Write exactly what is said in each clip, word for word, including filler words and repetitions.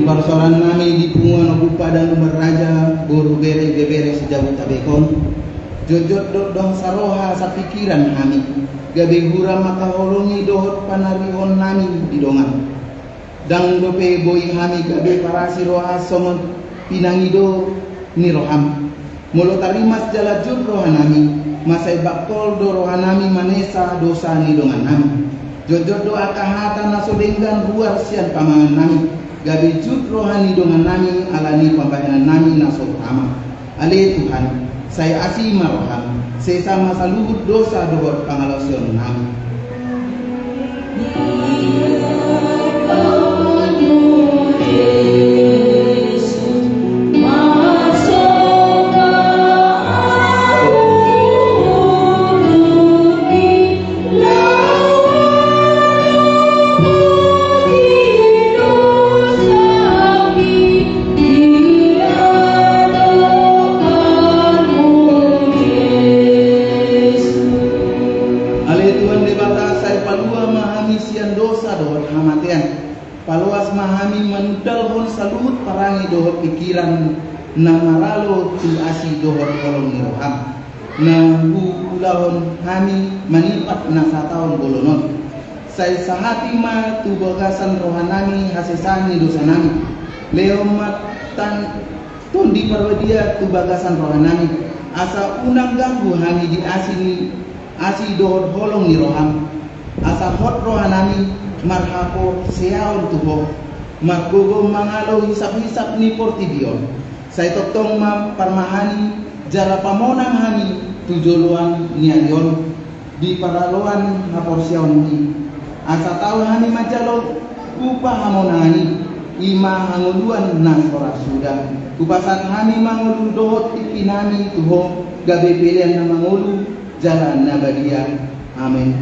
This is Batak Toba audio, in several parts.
Parsaoran nami di punguan Ompu Padang Umar Raja, boru, bere, ibebere, sejabut abeg on. Jotjot do ndang saroha sapikiran hami, gabe hurang mangkaholongi dohot panarihon nami di dongan. Ndang dope boi hami gabe parasi roha songon pinangido ni roham. Molo tarimas jala jut roha nami, mansai bangkol do roha nami manesa dosa ni dongan nami. Jotjot do angka hata na so denggan ruar sian pamangan nami, gabe jut roha ni dongan nami ala ni pambahenan nami na so tama. Ale Tuhan, sai asi ma roham, sesa ma saluhut dosa dohot pangalaosion nami. Ale Tuhan Debata, sai palua ma hami sian dosa dohot hamatean. Paloas ma hami manundalhon saluhut parange dohot pikiran na maralo tu asi dohot holong ni roham, na huulahon hami manipat na sataon bolon on. Sai sahati ma tu bagasan roha nami hasesaan ni dosa nami. Lehon ma tan-, Tondi Parbadia tu bagasan roha nami, asa unang ganggu hami di asi ni, asi dohot holong ni roham, asa hot roha nami marhaporseaon tu Ho, margogo mangalo hisaphisap ni portibi on. Sai tongtong ma parmahani jala pamonang hami tu joloan ni ari on di paraloan haporseaon i. Asa tau hami manjalo upa hamonangan i, i ma hangoluan na so ra suda. Hupasahat hami ma ngolu dohot tingki nami tu Ho, gabe pelean na mangolu jala na badia. Amen.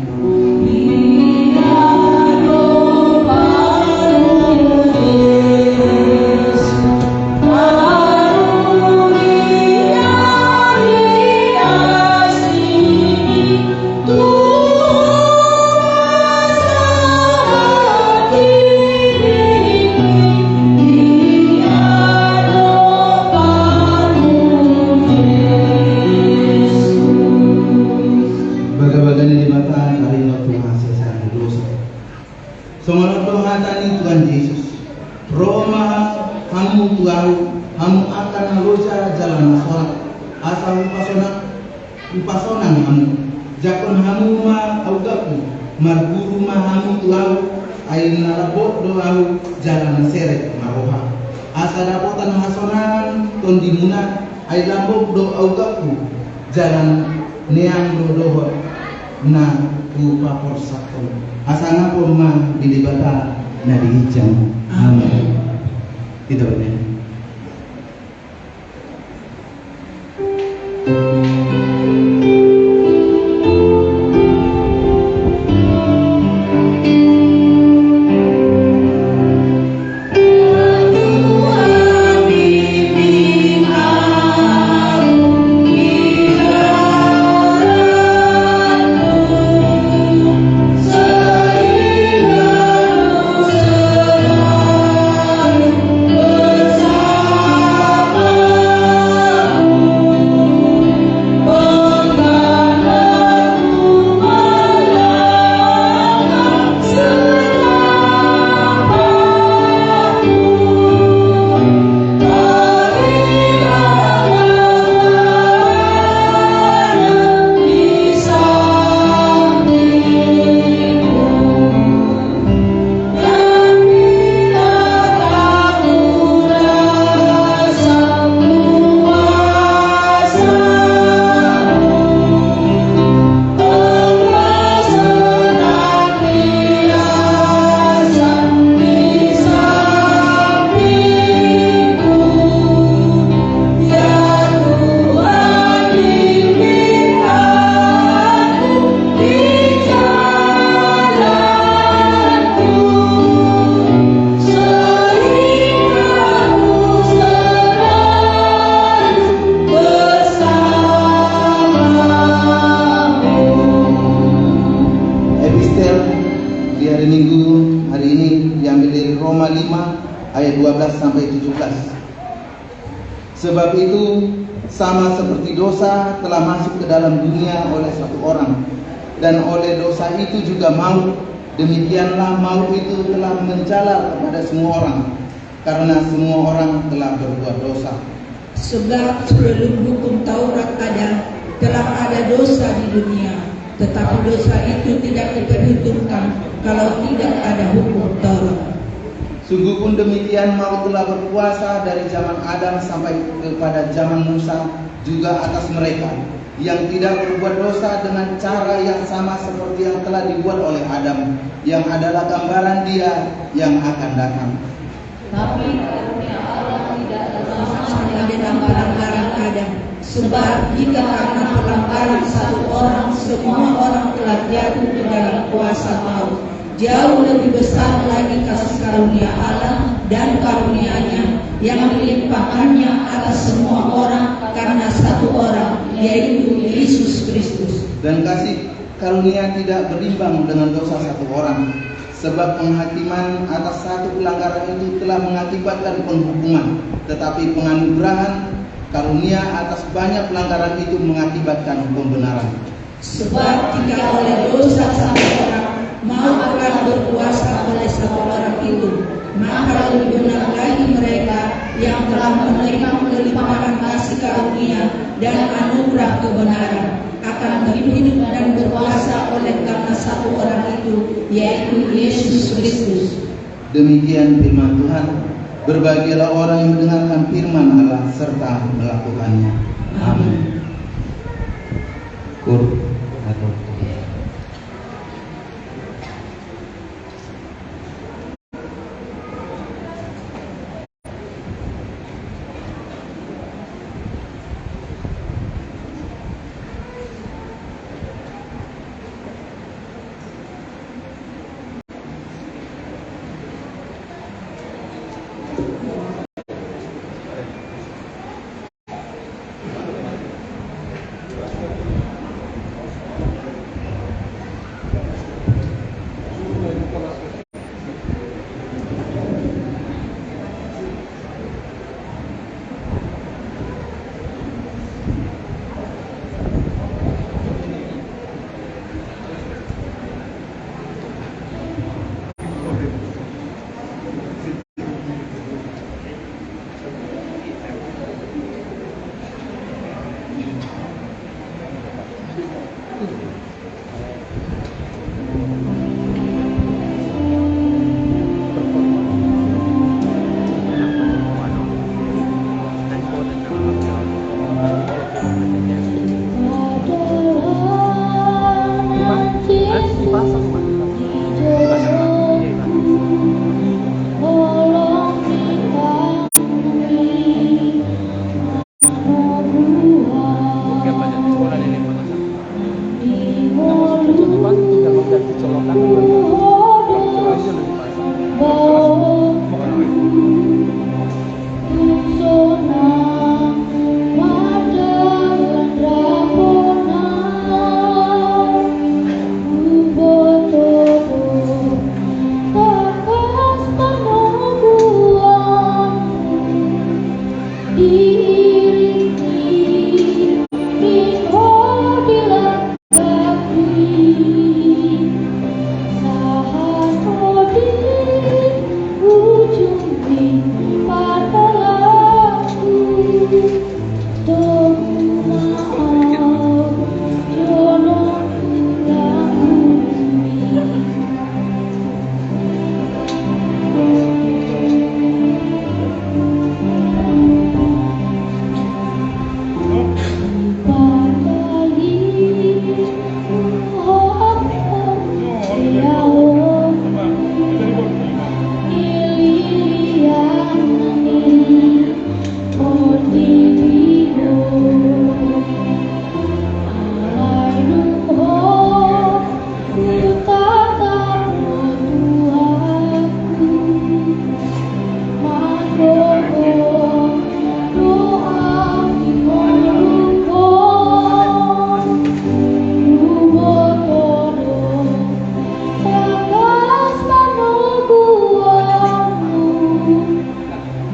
Bagabaga ni Debata, taringot tu hasesaan ni dosa. Songon on do hata ni Tuhan Jesus: Ro ma hamu tu Ahu, hamu angka na loja jala na sorat, asa hupasonang, hupasonang hamu. Jangkon hamu ma augapku, marguru ma hamu tu Ahu, ai na lambok do Ahu jala na serep ma roha, asa dapotan hasonangan tondimuna. Ai lambok do augapku, jala neang do dohot na hupaporsakhon. Hasangapon ma di Debata na di ginjang. Amen. Amen. Kita berdoa. ayat dua belas sampai tujuh belas. Sebab itu, sama seperti dosa telah masuk ke dalam dunia oleh satu orang, dan oleh dosa itu juga maut, demikianlah maut itu telah menjalar kepada semua orang, karena semua orang telah berbuat dosa. Sebab sebelum hukum Taurat ada, telah ada dosa di dunia, tetapi dosa itu tidak diperhitungkan kalau tidak ada hukum Taurat. Sungguh pun demikian, maut telah berkuasa dari zaman Adam sampai kepada zaman Musa, juga atas mereka yang tidak berbuat dosa dengan cara yang sama seperti yang telah dibuat oleh Adam, yang adalah gambaran Dia yang akan datang. Tapi karunia Allah tidak terlambat dengan pelanggaran Adam. Sebab jika karena pelanggaran satu orang semua orang telah jatuh ke dalam kuasa maut, jauh lebih besar lagi kasih karunia Allah dan karunia-Nya yang dilimpahkan-Nya atas semua orang karena satu orang, yaitu Yesus Kristus. Dan kasih karunia tidak berimbang dengan dosa satu orang. Sebab penghakiman atas satu pelanggaran itu telah mengakibatkan penghukuman, tetapi penganugerahan karunia atas banyak pelanggaran itu mengakibatkan pembenaran. Sebab jika oleh dosa satu orang maut telah berkuasa oleh satu orang itu, maka lebih benar lagi mereka yang telah menerima kelimpahan kasih karunia dan anugerah kebenaran akan hidup dan berkuasa oleh karena satu orang itu, yaitu Yesus Kristus. Demikian firman Tuhan. Berbahagialah orang yang mendengarkan firman Allah serta melakukannya. Amin. Kur atau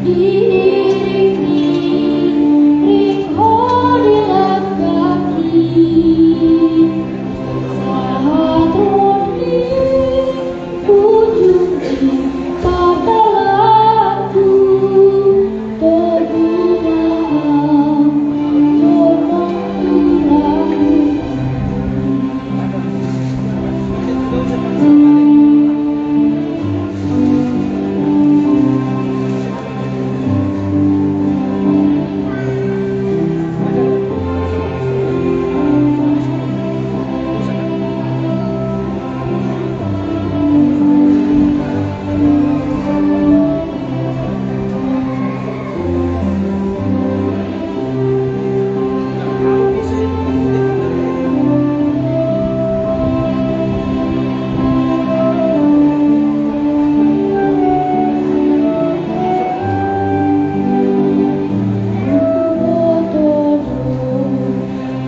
Iring ni ring ho dilangkaki, sahat ro di ujung ni pardalananku, togu ma au jolo tu lambungmi.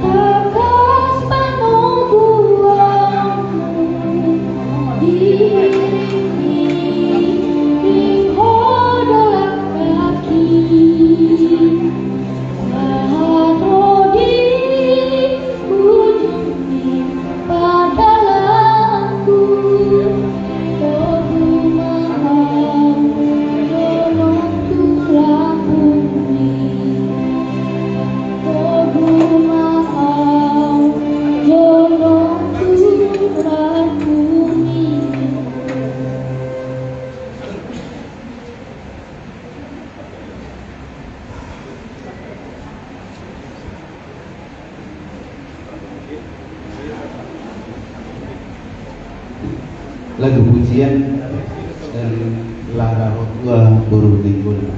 Tangkas panoguonku, iring ni ring ho dilangkaki, sahat ro di ujung ni pardalananku, togu ma au jolo tu lambungmi. Togu ma au jolo tu lambungmi. Lagu pujian dari Lara Rotua Boru Nainggolan.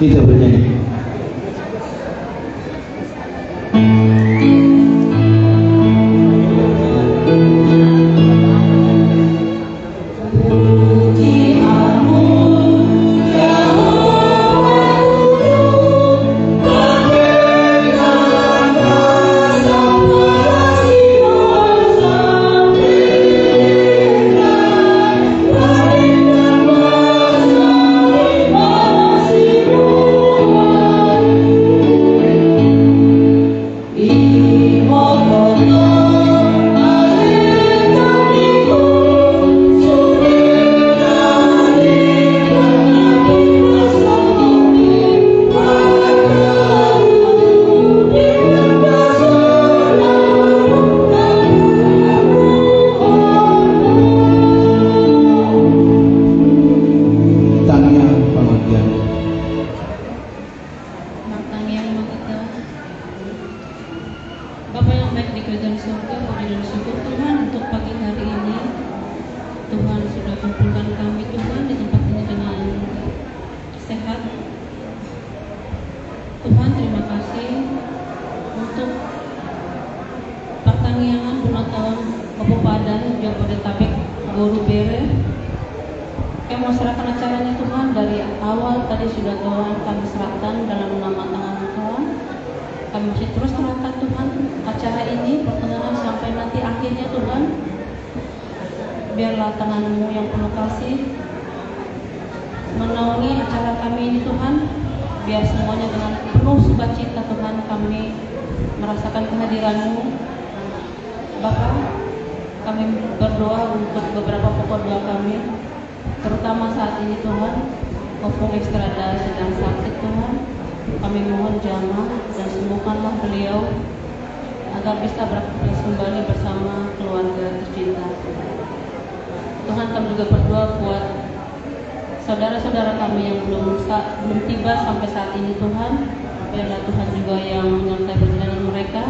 Kita bernyanyi. Tangiang pangandian. Martangiang ma hita. Bapa yang baik di kerajaan surga, puji dan syukur Tuhan untuk pagi hari ini. Tuhan sudah kumpulkan kami Tuhan di tempat ini dengan sehat. Tuhan, terima kasih untuk partangiangan ulang tahun Ompu Padan Jabodetabek Boru Bere. Kami mau serahkan acaranya Tuhan, dari awal tadi sudah Tuhan kami serahkan dalam nama tangan Tuhan. Kami masih terus serahkan Tuhan acara ini, pertengahan sampai nanti akhirnya Tuhan. Biarlah tangan-Mu yang penuh kasih menaungi acara kami ini Tuhan. Biar semuanya dengan penuh sukacita Tuhan kami merasakan kehadiran-Mu. Bapa, kami berdoa untuk beberapa pokok doa kami, terutama saat ini Tuhan, Ompung Estrada sedang sakit Tuhan. Kami mohon jamah dan sembuhkanlah beliau, agar bisa beraktivitas kembali bersama keluarga tercinta. Tuhan, kami juga berdoa buat saudara-saudara kami yang belum sa-, belum tiba sampai saat ini, Tuhan. Biarlah Tuhan juga yang menyertai perjalanan mereka,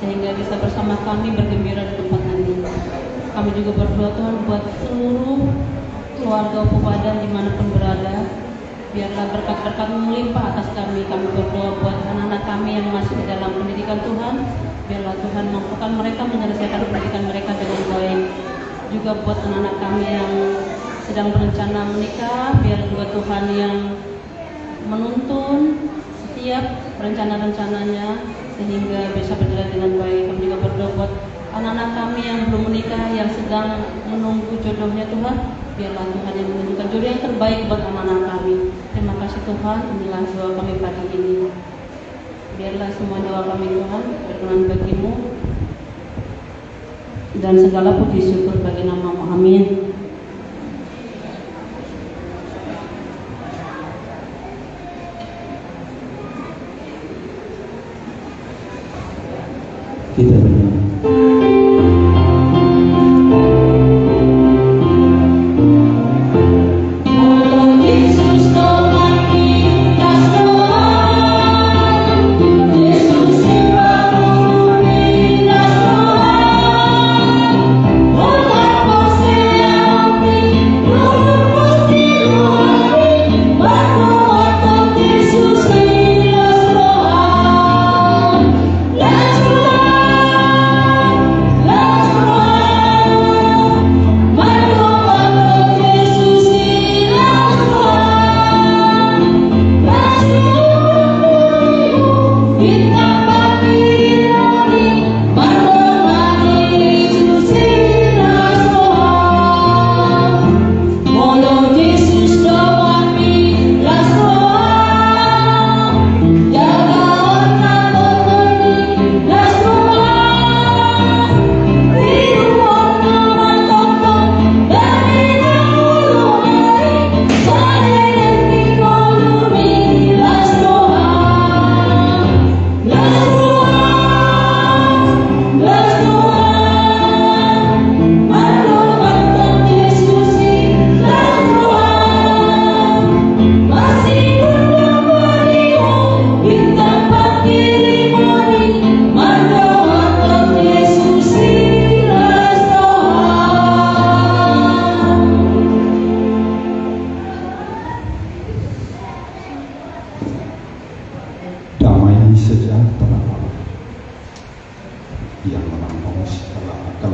sehingga bisa bersama kami bergembira di tempat ini. Kami juga berdoa, Tuhan, buat seluruh keluarga Ompu Padan dimanapun berada. Biarlah berkat-berkat-Mu melimpah atas kami. Kami berdoa buat anak-anak kami yang masih di dalam pendidikan, Tuhan. Biarlah Tuhan mampukan mereka menyelesaikan pendidikan mereka dengan baik. Juga buat anak-anak kami yang sedang berencana menikah, biar juga Tuhan yang menuntun setiap rencana-rencananya sehingga bisa berjalan dengan baik. Kami juga berdoa buat anak-anak kami yang belum menikah, yang sedang menunggu jodohnya, Tuhan. Biarlah Tuhan yang menunjukkan jodoh yang terbaik buat anak-anak kami. Terima kasih, Tuhan, inilah doa kami pagi ini. Biarlah semua doa kami, Tuhan, berkenan bagi-Mu. Dan segala puji syukur bagi nama-Mu. Amin. Kita berdoa.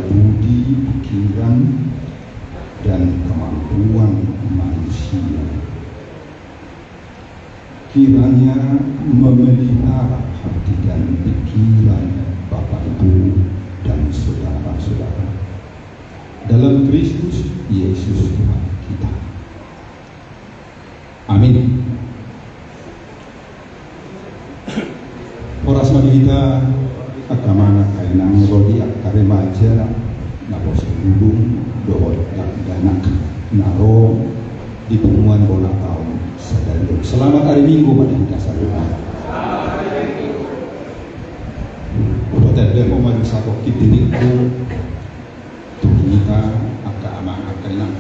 budi, pikiran, dan kemampuan manusia. Kiranya memelihara hati dan pikiran Bapak, Ibu, dan saudara-saudara dalam Kristus Yesus Tuhan kita. Amin. Horas ma di hita, angka amang, angka inang, ro di angka remaja, naposo bulung dohot dakdanak na ro di punguan bona taon sadari on. Selamat hari Minggu ma di hita saluhutna. Hupatempo ma di satongkin diringku tu hita, angka amang, angka inang.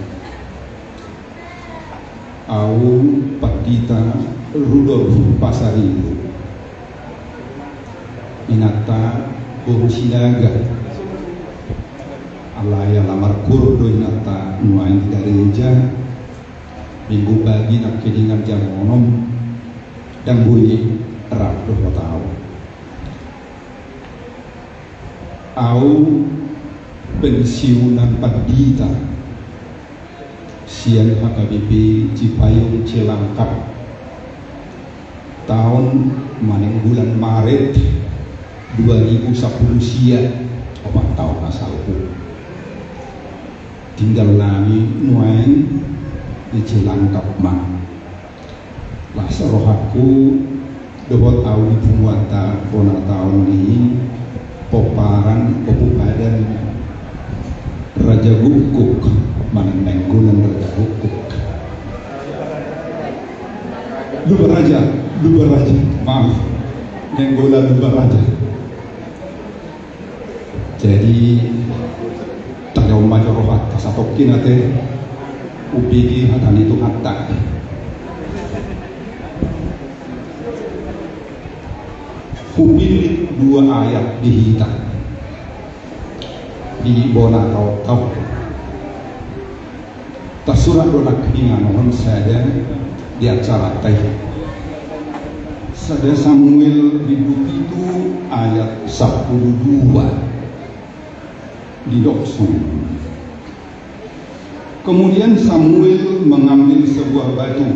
Ahu Pandita Rudolf Pasaribu, inanta boru Sinaga. Alai ala markuor do inanta nuaeng di gareja, Minggu pagi nangkiningan jam onom, ndang boi rap dohot ahu. Ahu pensiunan pandita sian H K B P Cipayung Cilangkap. Taon manang bulan Maret dua ribu sampulu sia, opat taon na salpu. Tinggal nami nuaeng di Cilangkap ma. Las rohangku dohot ahu di punguanta bona taon i, pomparan Ompu Padan Raja Gukguk, manang nainggolan Raja Gukguk. Lumban Raja, Lumban Raja, maaf, nainggolan Lumban Raja. Jadi, tajaha ma jo rohanta satongkin ate, umbege hata ni Tuhanta. Hupillit dua ayat di hita di bona taon. Tarsurat do nangkiningan on sada di acaranta i. Sada Samuel bindu pitu ayat sampulu dua didok songon on. Kemudian Samuel mengambil sebuah batu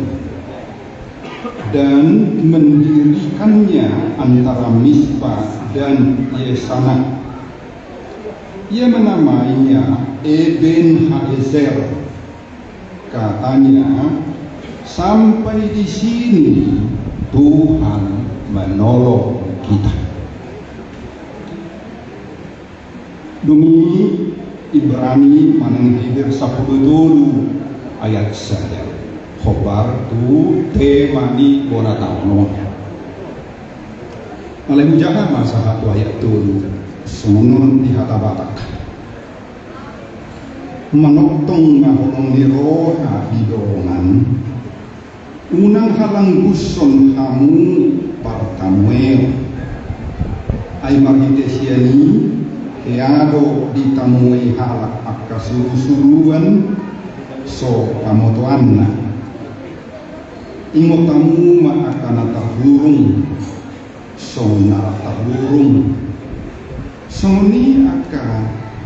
dan mendirikannya antara Mizpa dan Yesana. Ia menamainya Eben Haezer. Katanya, "Sampai di sini Tuhan menolong kita." Dung i, Ibrani manang Heber sampulu tolu ayat sada. Hombar tu tema ni bona taon on. Alai hujaha ma sahat tu ayat tolu. Songon on di hata Batak. Manongtong ma holong ni roha di dongan, unang halanggushon hamu partamueon. Ai marhite sian i, hea do ditamuei halak angka surusuruan so pamotoanna. Ingot hamu ma angka na tarhurung, songon na rap tarhurung, songon i angka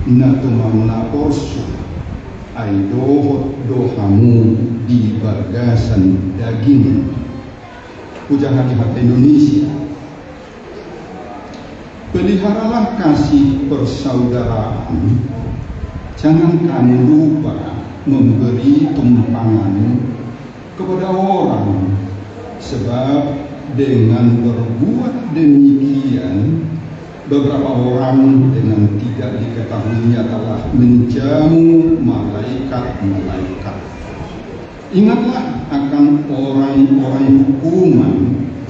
na tumang na porsuk, ai dohot do hamu di bagasan daging. Hujaha di hata Indonesia. Peliharalah kasih persaudaraan. Jangan kamu lupa memberi tumpangan kepada orang, sebab dengan berbuat demikian, beberapa orang dengan tidak diketahuinya telah menjamu malaikat-malaikat. Ingatlah akan orang-orang hukuman,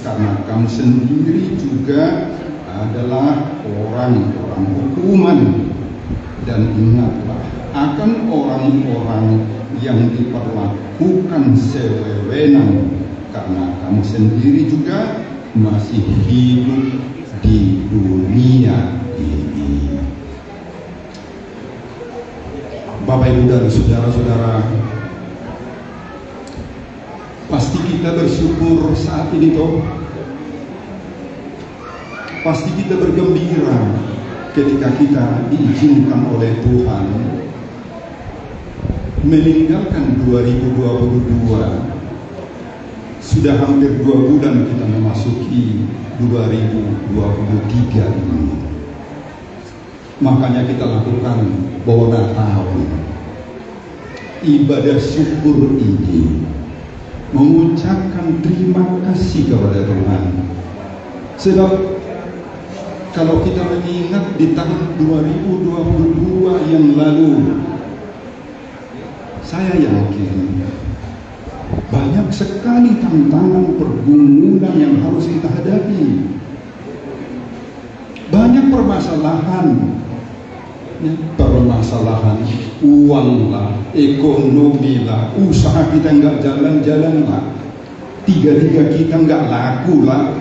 karena kamu sendiri juga adalah orang-orang hukuman. Dan ingatlah akan orang-orang yang diperlakukan sewewenang, karena kamu sendiri juga masih hidup di dunia ini. Bapak, Ibu, dan saudara-saudara, pasti kita bersyukur saat ini, toh? Pasti kita bergembira Ketika kita diizinkan oleh Tuhan meninggalkan dua ribu dua puluh dua, sudah hampir dua bulan kita memasuki dua ribu dua puluh tiga ini. Makanya kita lakukan bona taon, ibadah syukur ini, mengucapkan terima kasih kepada Tuhan. Sebab kalau kita mengingat di tahun dua ribu dua puluh dua yang lalu, saya yakin banyak sekali tantangan, pergumulan yang harus kita hadapi. Banyak permasalahan, ya, permasalahan uang lah, ekonomi lah, usaha kita nggak jalan-jalan lah, tiga-tiga kita nggak laku lah.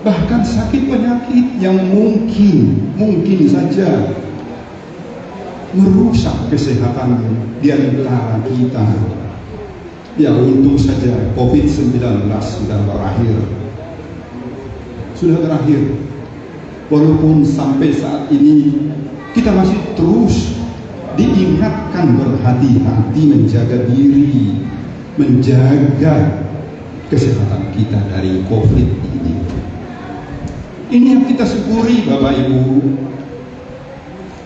Bahkan sakit penyakit yang mungkin, mungkin saja merusak kesehatan di antara kita. Ya, untung saja covid sembilan belas sudah berakhir. Sudah berakhir. Walaupun sampai saat ini kita masih terus diingatkan berhati-hati menjaga diri, menjaga kesehatan kita dari covid ini. Ini yang kita syukuri, Bapak Ibu.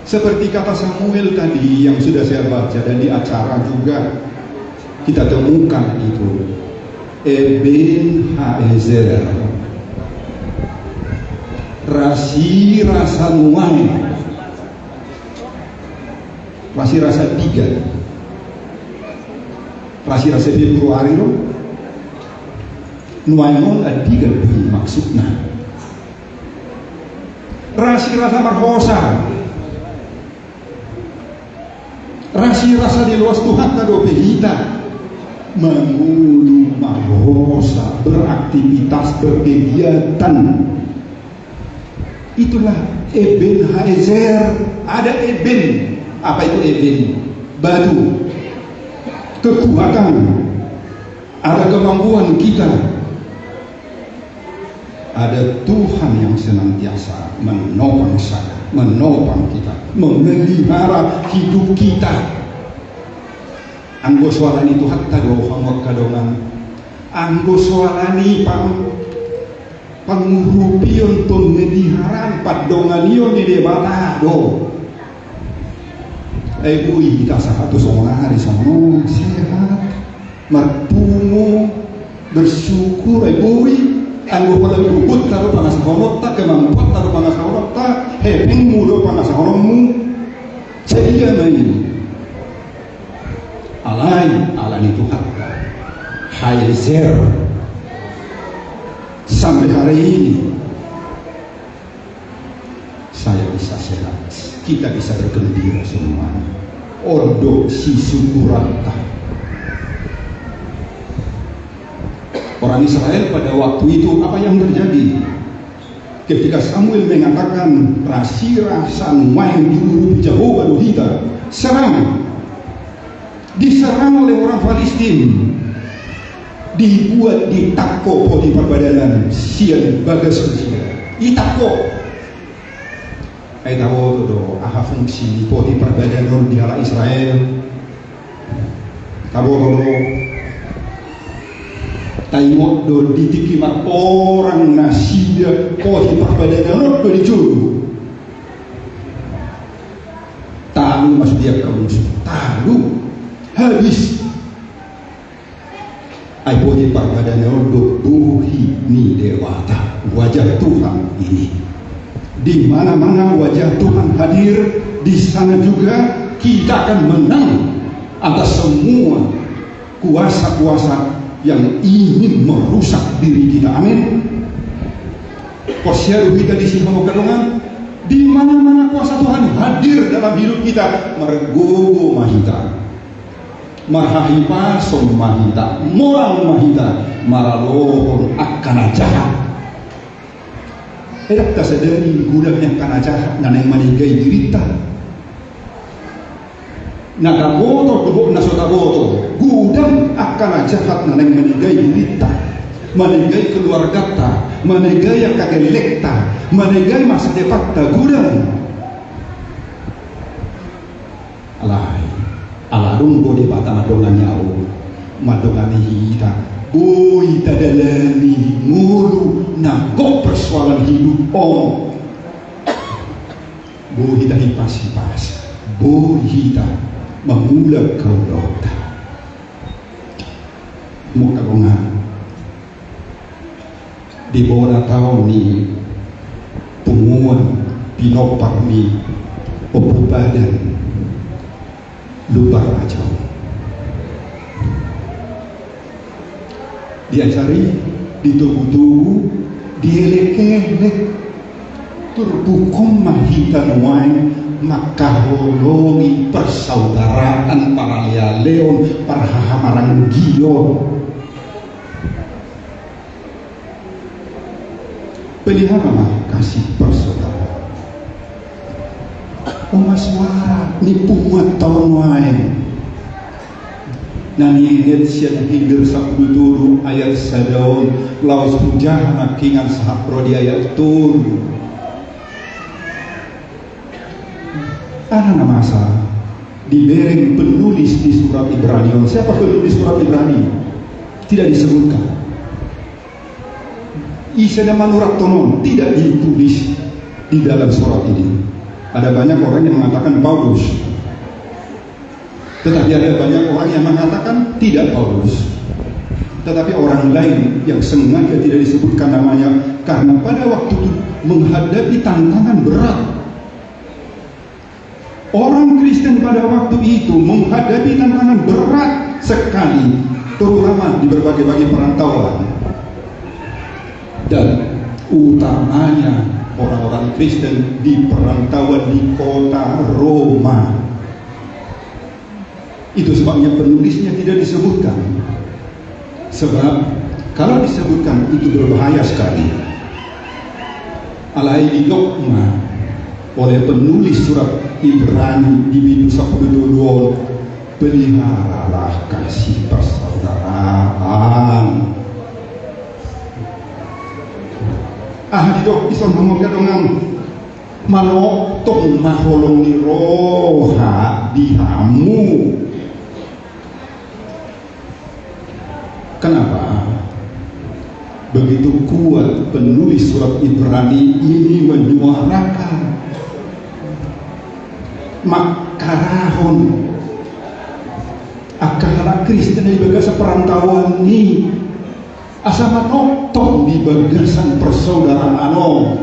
Seperti kata Samuel tadi yang sudah saya baca, dan di acara juga kita temukan itu. Eben Haezer. Rasirasa nuaeng. Rasirasa digan. Rasirasa Februari lo. Nuaeng on andigan do i maksudna. Rasirasa marhosa. Rasirasa diloas Tuhanta dope hita. Mangolu marhosa, beraktivitas, berkegiatan. Itulah Eben Haezer. Ada eben. Apa itu eben? Batu. Kekuatan. Ada kemampuan kita. Ada Tuhan yang senantiasa menopang saya, menopang kita, memelihara hidup kita. Anggo so ala ni Tuhanta do hamu angka dongan. Anggo so ala ni pang-, pangurupion, pemeliharaan, pandonganion ni Debata do. Ai boi hita sahat tu songon ari songon on, sehat. Marpungu, bersyukur, ai boi, anggo pola luhut taro pangasahononta, kemampuan taro pangasahononta, hepengmu do pangasahononmu, sedia ma i. Alai, ala ni Tuhanta, Haezer, sampai hari ini, saya bisa sehat, kita bisa bergembira semuanya. On do sisyukuranta. Orang Israel pada waktu itu, apa yang terjadi? Ketika Samuel mengatakan, "Rasirasa nuaeng diurupi Jahowa do hita," serang. Diserang oleh orang Filistin. Dibuat, ditangko poti parbadanan sian bagas nasida. Ditangko. Ai taboto do aha fungsi ni poti parbadanan on di halak Israel? Taboto do. Taingot do di tingki marporang nasida, poti parbadanan on do dijou. Talu ma sude angka musu, talu, habis. Ai poti parbadanan on do bohi ni Debata, wajah Tuhan ini. Di mana-mana wajah Tuhan hadir, di sana juga kita akan menang atas semua kuasa-kuasa yang ingin merusak diri kita. Amin. Parsiadu hita disi hamu angka dongan, di mana-mana kuasa Tuhan hadir dalam hidup kita, margogo ma hita. Marhahipason ma hita, morang ma hita, maralohon angka na jahat. Ndang tasadari godang ni angka na jahat na naeng manegai dirinta. Na taboto dohot na so taboto, godang angka na jahat na naeng manegai dirinta. manegai keluargata, manegai angka gellengta, manegai masa depanta, godang. Alai, ala dung do Debata mandongani ahu, mandongani hita, boi tadalani ngolu na gok persoalan hidup on. Boi hita hipas-hipas, boi hita mangula kaulaonta. Mauliate ma. Di bona taon ni punguan pinompar ni Ompu Badan Lumban Raja on, diajari, ditogu-togu, dielek-elek. Turpuk on ma hita nuaeng mangkaholongi persaudaraan, paralealeon, parhahamaranggion. Pelihara ma kasih persaudaraan. Omas wara ni punguanta on nuaeng. Na nienget sian Heber sampulu tolu ayat sada on, laos hujaha nangkiningan sahat ro di ayat tolu. Aha na masa dibereng penulis di surat Ibrani on? Siapa penulis surat Ibrani? Tidak disebutkan. Ise na manurathon on tidak ditulis di dalam surat ini. Ada banyak orang yang mengatakan Paulus. Tetapi ada banyak orang yang mengatakan tidak Paulus. Tetapi orang lain yang sengaja tidak disebutkan namanya karena pada waktu itu menghadapi tantangan berat. Orang Kristen pada waktu itu menghadapi tantangan berat sekali, terutama di berbagai-bagai perantauan. Dan utamanya orang-orang Kristen di perantauan di kota Roma. Itu sebabnya penulisnya tidak disebutkan. Sebab kalau disebutkan itu berbahaya sekali. Alai didok ma oleh penulis surat Ibrani di bindu sampulu tolu on, peliharalah kasih persaudaraan. Aha didok dison, hamu angka dongan? Manongtong ma holong ni roha di hamu. Kenapa begitu kuat penulis surat Ibrani ini menyuarakan, mangharahon angka halak Kristen di bagasan perantauan i, asa manongtong di bagasan persaudaraan on?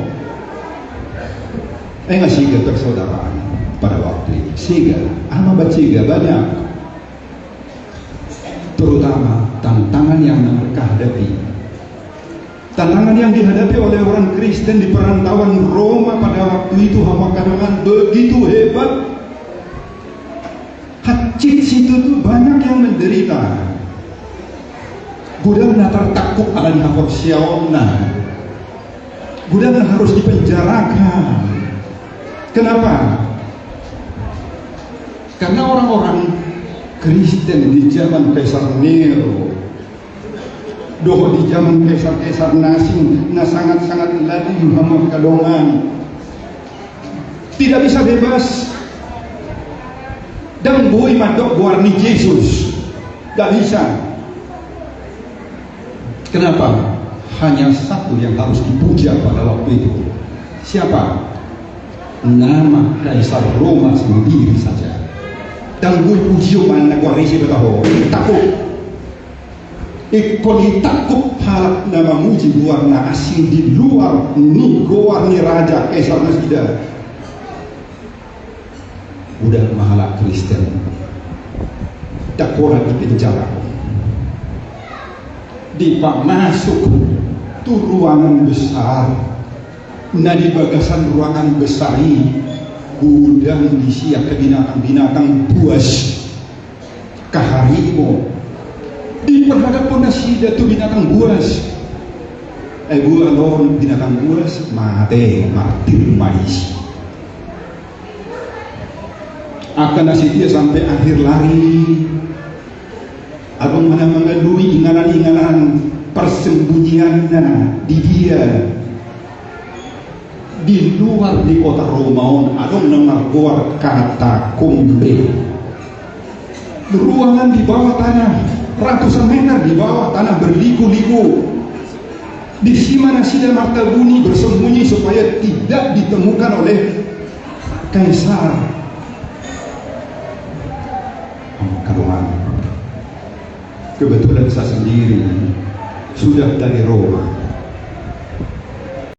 Eh, nga sega persaudaraan pada waktu itu. Sega. Aha ma ba sega? Banyak. Terutama tantangan yang mereka hadapi. Tantangan yang dihadapi oleh orang Kristen di perantauan Roma pada waktu itu, hamu angka dongan, begitu hebat. Hansit situtu banyak yang menderita. Godang na tartangkup ala ni haporseaonna. Godang na harus dipenjarakan. Kenapa? Karena orang-orang Kristen di zaman Kaisar Nero dohot di zaman kaisar-kaisar na asing na sangat-sangat lading, hamu angka dongan, tidak bisa bebas. Ndang boi mandok goar ni Jesus. Nggak bisa. Kenapa? Hanya satu yang harus dipuja pada waktu itu. Siapa? Nama Kaisar Roma sendiri saja. Ndang boi pujion ma na goar ni ise, beta ho. Takut. Ingkon ditangkup halak na mamuji goar na asing di luar ni goar ni raja Kaisar nasida. Godang ma halak Kristen, ndang pola dipenjara, dipamasuk tu ruangan besar. Na di bagasan ruangan besar i godang disi angka binatang-binatang buas. Kaharimo. Diperhadaphon nasida tu binatang buas. Ai boan on binatang buas, mate, martir ma disi. Angka na setia sampe akhir lari. Adong ma na mangalului inganan-inganan. Persembunyianna di dia? Di luar ni kota Roma on adong na margoar katakombe. Ruangan di bawah tanah, ratusan meter di bawah tanah, berliku-liku. Di si ma nasida martabuni, bersembunyi supaya tidak ditemukan oleh kaisar. Kebetulan saya sendiri sudah dari Roma.